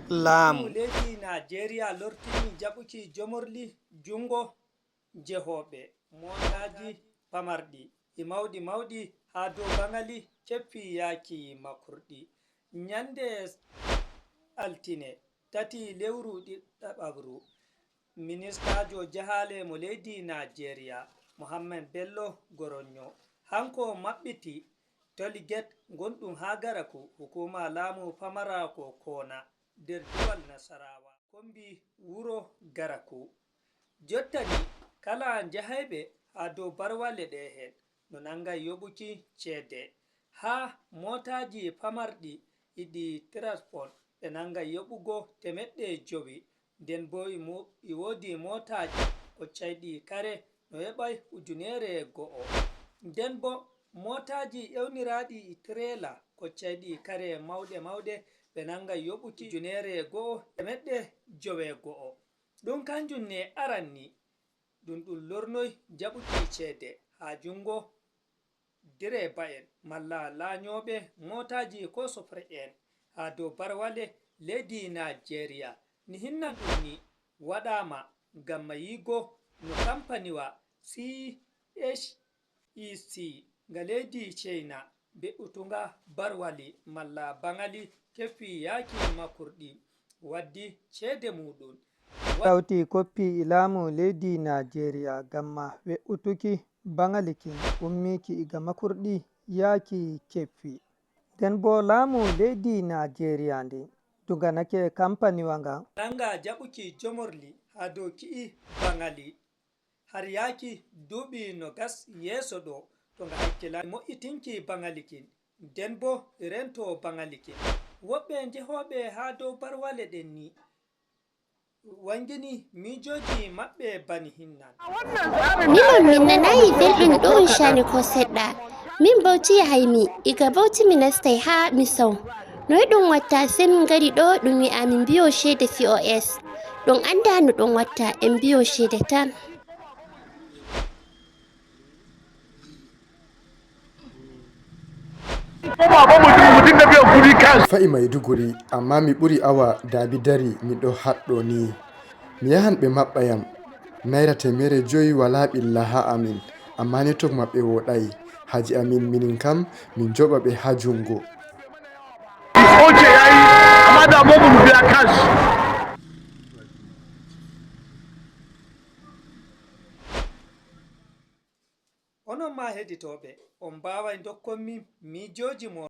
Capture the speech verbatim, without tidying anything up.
Laamu leydi Najeriya lortinii jaɓuki jomorli junngo jehooɓe mootaaji pamarɗi e mawɗi mawɗi haa dow baŋali ceppi yaaki makurɗi. Ñande altine, tati lewru ɗiɗaɓru, ministaajo jahaale mo leydi Najeriya, Mohammed Bello Goronyo, hanko maɓɓiti Tollgate gonɗum haa Garaku, hukuma laamu pamara ko Kona, nder diiwal Nasarawa, kombi wuro Garaku. Jottani kala jahayɓe haa dow barwale ɗe heen no nangay yoɓuki ceede. Haa mootaaji pamarɗi e ɗi transport ɓe nangay yoɓugo teemeɗɗe jowi. Nden boo e mo-, e woodi mootaaji koccayɗi kare no yoɓay ujunere go'o. Nden boo mootaaji ewniraaɗi e trela koccayɗi kare mawɗe mawɗe ɓe nangay yoɓuki ujunere go'o teemeɗɗe jowe go'o. Ɗum kanjum ne aran ni, ɗum ɗum lornoy jaɓuki ceede haa junngo direeba'en malla laanyooɓe mootaaji ko sofre en haa dow barwale leydi Najeriya. Ni hinna ɗum ni waɗaama ngam mayigo no kampaniwa C H E C nga leydi China be'utunga barwali malla baŋali keffi yaaki makurɗi waddi ceede muɗum. Wa- Tawti koppi e laamu leydi Najeriya ngam ma we'utuki baŋali kin ummiki iga makurɗi yaaki keffi. Nden boo laamu leydi Najeriya ndin duganake kampaniwa nga. Nanga jaɓuki jomorli haa dow ki'i baŋali. Har yaaki duuɓi nogas yeeso ɗo, to nga hakkilani mo'itinki baŋali kin, nden boo rento baŋali kin. Woɓɓe jehooɓe haa dow barwale ɗen ni, wangini miijooji maɓɓe bani hinnan. Minon min nanayi belɗum ɗo on caani ko seɗɗa. Min Bauchi yahaymi, iga Bauchi mi nastay haa Misau. Noy ɗum watta sey min ngari ɗo ɗum wi'a min mbiyo ceede C O S. Ɗum anndaa no ɗum watta, en mbiyo ceede tan. Fa'i Maiduguri, amma mi ɓuri awa daabi dari miɗo haɗɗo ni. Mi yahan ɓe maɓɓa yam. Naira teemere jowi walaa ɓilla haa amin, amma network maɓɓe wooɗaay. Haji amin minin kam, min joɓa ɓe haa junngo. Oke, ya yi, amma da mu mu biya cash. Onon maa heɗitooɓe, on mbaaway ndokkon min miijooji mon.